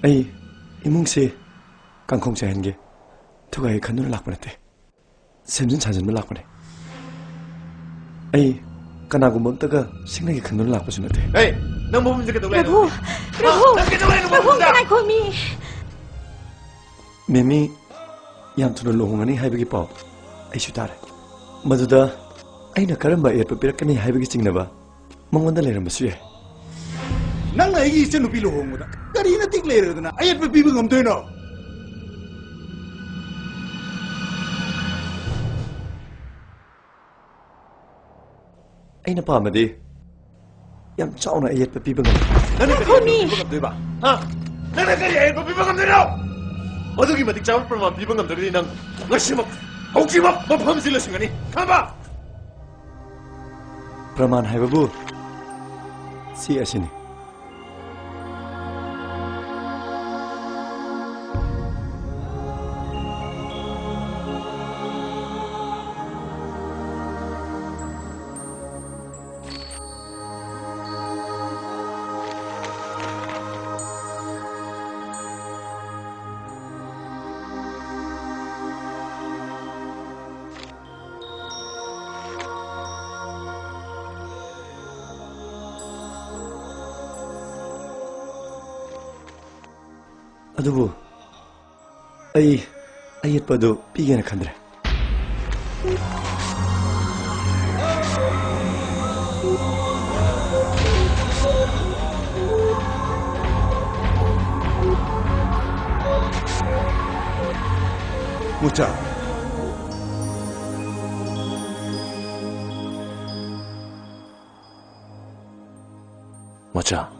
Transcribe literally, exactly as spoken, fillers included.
ꯑꯩ ꯏꯃꯨꯡꯁꯦ ꯀꯥꯡꯈꯣꯡ ꯆꯥꯏꯍꯟꯒꯦ ꯊꯨꯒꯥꯏꯒꯦ ꯈꯟꯗꯨꯅ ꯂꯥꯛꯄ ꯅꯠꯇꯦ, ꯁꯦꯝꯖꯤꯟ ꯁꯥꯖꯤꯟꯕ ꯂꯥꯛꯄꯅꯦ꯫ ꯑꯩ ꯀꯅꯥꯒꯨꯝꯕ ꯑꯝꯇꯒ ꯁꯤꯡꯅꯒꯦ ꯈꯟꯗꯨꯅ ꯂꯥꯛꯄꯁꯨ ꯅꯠꯇꯦ꯫ ꯑꯦ, ꯅꯪ ꯃꯐꯝꯁꯤꯗ ꯀꯩꯗꯧ ꯂꯩꯔꯤꯅꯣ? ꯄ꯭ꯔꯚꯨ, ꯄ꯭ꯔꯚꯨ, ꯅꯪ ꯀꯩꯗꯧ ꯂꯩꯔꯤꯅꯣ ꯄ꯭ꯔꯚꯨ, ꯃꯐꯝꯁꯤꯗ? ꯑꯝꯇ ꯉꯥꯏꯈꯣ, ꯃꯤ꯫ ꯃꯦꯃꯤ ꯌꯥꯝ ꯊꯨꯅ ꯂꯨꯍꯣꯡꯉꯅꯤ ꯍꯥꯏꯕꯒꯤ ꯄꯥꯎ ꯑꯩꯁꯨ ꯇꯥꯔꯦ꯫ ꯃꯗꯨꯗ ꯑꯩꯅ ꯀꯔꯝꯕ ꯑꯌꯦꯠꯄ ꯄꯤꯔꯛꯀꯅꯤ ꯍꯥꯏꯕꯒꯤ ꯆꯤꯡꯅꯕ ꯃꯉꯣꯟꯗ ꯂꯩꯔꯝꯕꯁꯨ ꯌꯥꯏ꯫ ꯅꯪꯅ ꯑꯩꯒꯤ ꯏꯆꯟꯅꯨꯄꯤ ꯂꯨꯍꯣꯡꯕꯗ ꯀꯔꯤ ꯅꯇꯤꯛ ꯂꯩꯔꯗꯅ ꯑꯌꯦꯠꯄ ꯄꯤꯕ ꯉꯝꯗꯣꯏꯅꯣ? ꯑꯩꯅ ꯄꯥꯝꯃꯗꯤ ꯌꯥꯝ ꯆꯥꯎꯅ ꯑꯌꯦꯠꯄ ꯄꯤꯕ ꯉꯝꯃꯤ꯫ ꯅꯪꯅ ꯀꯔꯤ ꯉꯥꯏꯈꯣ, ꯃꯤ꯫ ꯑꯌꯦꯠꯄ ꯄꯤꯕ ꯉꯝꯗꯣꯏꯕ? ꯍꯥ? ꯅꯪꯅ ꯀꯔꯤ ꯑꯌꯦꯠꯄ ꯄꯤꯕ ꯉꯝꯗꯣꯏꯅꯣ? ꯃꯗꯨꯒꯤ ꯃꯇꯤꯛ ꯆꯥꯕ ꯄ꯭ꯔꯃꯥꯟ ꯄꯤꯕ ꯉꯝꯗ꯭ꯔꯒꯗꯤ ꯅꯪ ꯉꯁꯤꯃꯛ, ꯍꯧꯖꯤꯛꯃꯛ ꯃꯐꯝꯁꯤ ꯂꯣꯏꯁꯤꯟꯒꯅꯤ꯫ ꯈꯪꯉꯕ? ꯄ꯭ꯔꯃꯥꯟ ꯍꯥꯏꯕꯕꯨ ꯁꯤ ꯑꯁꯤꯅꯤ꯫ ꯑꯗꯨꯕꯨ ꯑꯩ ꯑꯌꯦꯠꯄ ꯑꯗꯨ ꯄꯤꯒꯦꯅ ꯈꯟꯗ꯭ꯔꯦ꯫ ꯃꯣꯆꯥ꯫ ꯃꯣꯆꯥ꯫